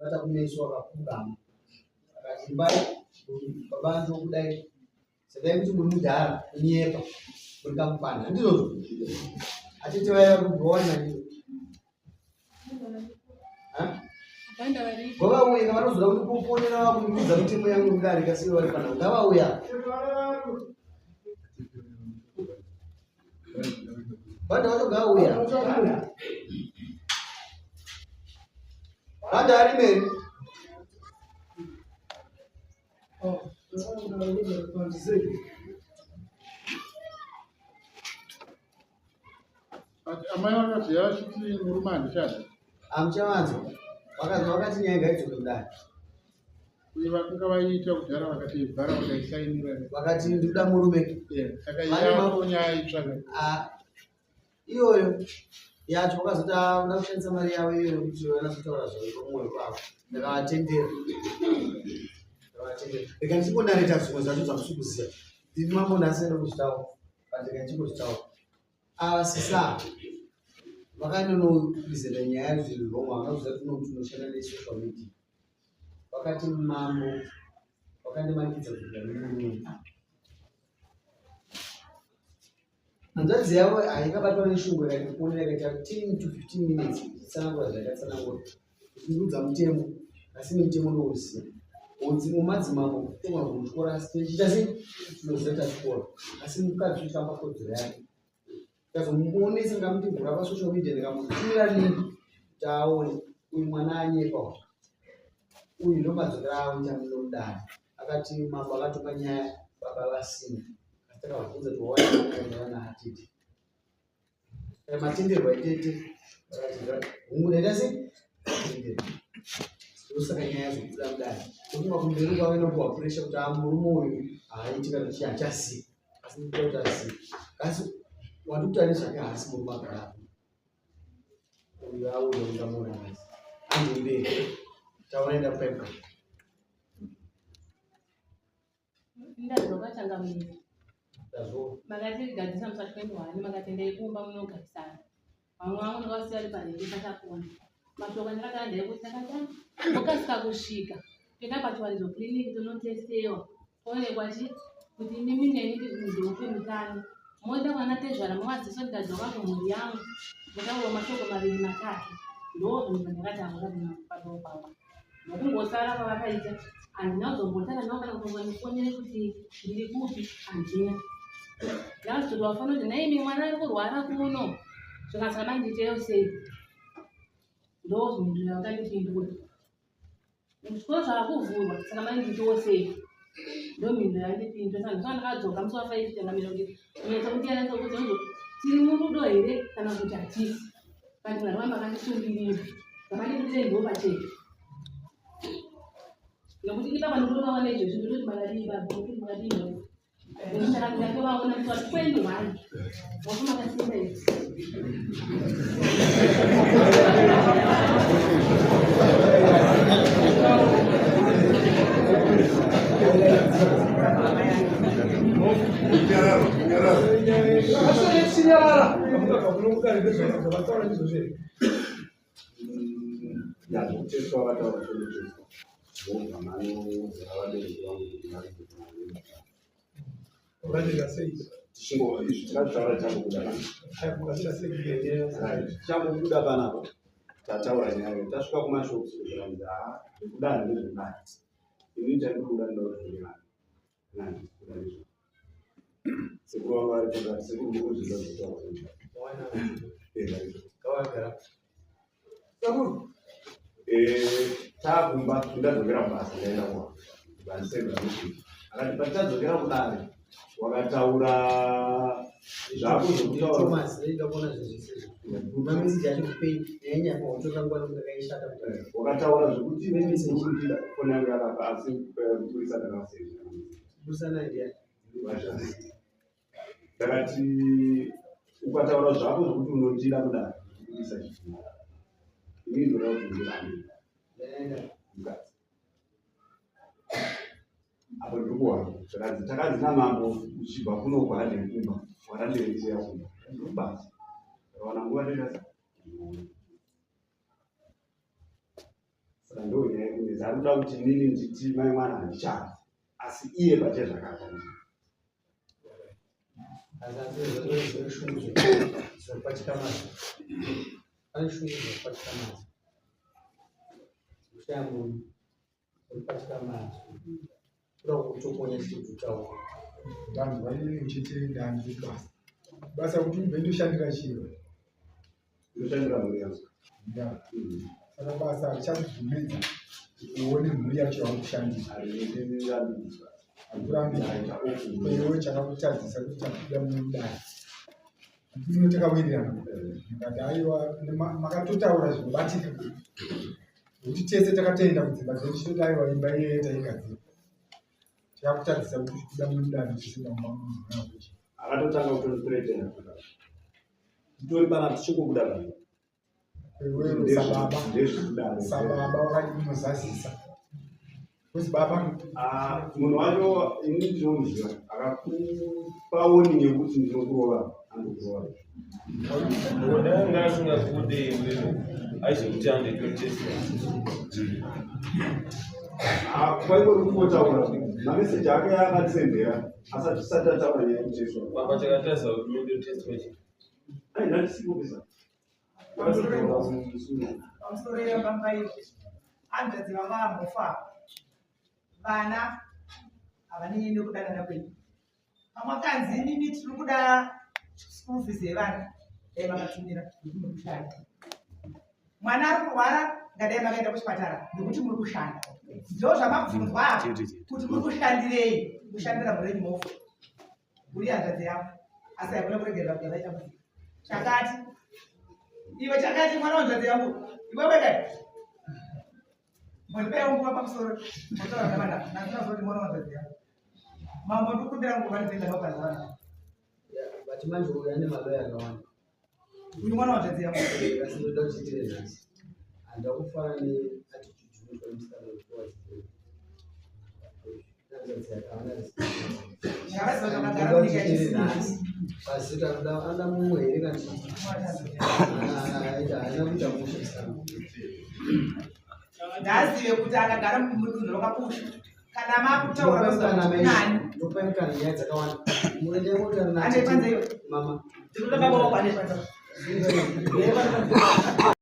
Bata kumeso akapfugama akati imbai baba ndokudai saka kuti muri mudhara kunyepa muri kamupana handizvozvo atete vaya vari kubhowa nani ngavauye vanozoda kuti kuponera vakuudza mitemo yangu mudare kasi vari pana ngavauya Banda vacho ngavauya banda ari mberi. Amai vakaziva vachiti murume handichada. Amuchavanza. Vakazi vakati nyaya ngaidzoke kudai. Uye vakanga vaiita kudhara vakati bhara vakaisainira. Vakati ndikuda murume. Yeah, saka yako nyaya itsva. Ah, iyoyo yacho vakazoti ah, kushandisa mari yavo iyoyo kuti vanazotaura zvavo pamwoyo pavo. Ndakavatendera. Ndakavatendera. Rega ndichingonareta zvimwe zvacho zvamusi kuziva. Ndini mambo nhasi ndokuzvitaura. But rega ndichingozvitaura. Ava sisa vakanonopresenta nyaya zviri wrong havana kuziva kuti tinoshanda nesocial media. Vakati mambo vakandimanikidza kudya nemurume. Hanzvadzi yavo haikabatwa neshungu ikatifonera ikaita 10 to 15 minutes ichitsanangura zvayakatsanangura ichiudza mutemo asi nemutemo ndouziva unzi mumadzimambo togona kumutyora asi tichiita sei tinoziva tatyora asi mukadzi uchitamba kodzero yake ndikazomuonesa ndikamuti vhura pasocial media ndikamutumira link kuti aone uyu mwana anyepa uyu uyu ndomadzokera aoita muno mudare akati mambo akatopa nyaya baba vasina asi takavabvunza kuti wawaana atete matenderwa itete vakati hungu ndaita sei tenderwa ndosaka nyaya yazobuda mudare ndofunga kumberi kwave nokuwa pressure kuti a murume uyu haaiti kana chii hachazivi asi ndikuda kuti azive asi wandikuti ane zvake haasi murume akadaro uyu auya ungamuona nhasi andimberi taura enda kupaimka Ndadzoka changamire. Makatigadzisa musi wa 21 makati endai kumba munogarisana. Vamwe vangu ndakavasiya vari parende pachakona. Mashoko andakataura ndeyekuti ndakati ah, mokasika kusvika toenda pachiwaridzo clinic tonotestewa toonekwa chi kuti imimi neni ndeupi mutano. Moenda kwana tezvara movazivisa kuti ndadzoka kumhuri yangu motaurawo mashoko maviri matatu. Ndozvinhu zvandakataura kuna baba baba. Nokungosara kwavakaita handina kuzombotara navo kana kutongondifonere kuti ndiri kupi handina. Ndakazoti vafanira kuti nhaimi mwana ari kurwara kuno zvikanzi amai ndiiteyo sei ndozvimhinduro yakandipindura. Zvikoro zvakuvhurwa saka mai ndiitewo sei ndomhinduro yandipindura saka ndosaka ndakadzoka musi wa five changamire kuti unyatsa kundiyananisa kuti tiri murudo here kana kuti hatisi. But Mwari wangu akandisungirira. Zvakandibudira ndiwo pachena. Nokuti ipapa ndinotovaona izvezvi ndinoti makadii baba, ndinoti makadii baba. Nekuti ndakatovaona musi wa 21. Wacho makasimba izvi. Nyarara, nyarara. Ndazvokuteswa vataura zvekuteswa vobva manoudza vabereki vangu kuti vari kutichingotaura changobuda panapa tataura nyaya tasvika kumashops zvikanzi haa zvekudani ndezvekudani ini chandikuda ndoda kuti Sekuru vangu vari kuda sekuru ndikuzviza zvekutaura. Sekuru. Eh, takumba ndadzokera kubasa ndaenda kwa. Vandisenda kusvika. Akati patadzokera kudare wakataura zvako zvekutaura. Thomas, ndaida kuona zvinhu zvese. Mameseji acho kupei nyaya yako watora nguva nekuti ndakaishata kuti. Wakataura zvekuti ndikuda foni yangu yakafa asi mupurisa ndakasenda. Mupurisa naye ndiani? Ndakati ukataura zvako zvekuti unondida kudaro ndikuisa chifunga. Ini ndoda kuti ndirambe. Mukadzi. Apo ndiri kuwana zvakanzi takanzi namambo uchibva kuno kuhande kumba warambire kuuya kumba. Ndiri kubasa. Ndakawana nguva ndoita saka ndonyaya. Because ari kuda kuti inini nditi mai mwana handichadi, asi iye pache zvakaita ndi. Asi asi shungu dzinopatyamadzo. Pane shungu dzinopatyamadzo. Kushaya munhu uripatyamadzo. Kuda kutokonya chiri kutaura. Ndanzwa inini uchiti ndanzi basa. Basa kuti ubve ndoshandira chiro. Ndoshandira mhuri yangu. Ya. Saka basa richakubvumidza kuti uone mhuri yacho yauri kushandira. Harirambidzi. Hakurambidza. Iwewe chakakutadzisa kuti chakuda mudare. Ndino takawirirana. Mukati aiwa makatotaura zvinobatika. Nokuti tese takatoenda kudzimba dzedu tichitoti aiwa imba iyoyo taigadzira. Chakakutadzisa kuti kuda mudare chisina mumba. Akatotanga kutondithreatena. Titori pana tichingobuda pano. Iwewe sababa. Ndezvekudaro. Sababa wakati unozazisa. Kuzi baba. Ah, munhu wacho ini ndinomuziva, akakupa warning yekuti ndinokurova, anokurova. Dai anga asingakude iwewe, aizokuti andetotesta. Ah, kwaingori kungotaura mameseji ake yaakandisendera asati tisati ataura nyaya yekuteswa. Papa chakatadza kuti mendotestwa chi? Ai, ndandisingopisa. Pamusoro yepambairo, hanzvadzi vanga vambofa, vana havanei nekudanana kwenyu. Pamakanzi imimi tiri kuda school fees yevana, dai makatumira nekuti muri kushanda. Mwana ari kurwara, ngadai makaenda kuchipatara nekuti muri kushanda. Ndo zvamabvunzwa apa kuti muri kushandirei, kushandira mhuri yenyu mofa. Uri hanzvadzi yako, asi haikuna kuregerera kuti vaita muzika. Chakati iwe, chakati mwana wanzvadzi yangu iwewe kai mbondipewo nguva pamusoro motaura navana nasina zoti mwana wanzvadzi yangu. Mambo, ndikukumbira nguva ndipinda mapanza vana. Yeah, but manje uyu ane maloya akawanda. Uyu mwana wanzvadzi yangu. Asi ndoda kuti tiitire nhasi. Handida kufana neattitude inoitwa nemusikana wekutowards hanzvadzi yake haana respect. Ndakavaziva Ndoda vakagara kuti munyika tiitire yechisina. nhasi. Pasi tanoda anoda mumwe here kana chii? Haana kuita mushe musikana. Ngaazive kuti akagara mudunhu rakakusha kana makutaura Ndopa mukana. nani. Ndopa mukana nyaya dzakawanda. Muende motaura Ane panze iwe. mama. Ndikuda baba wako ane panze. Ndinoda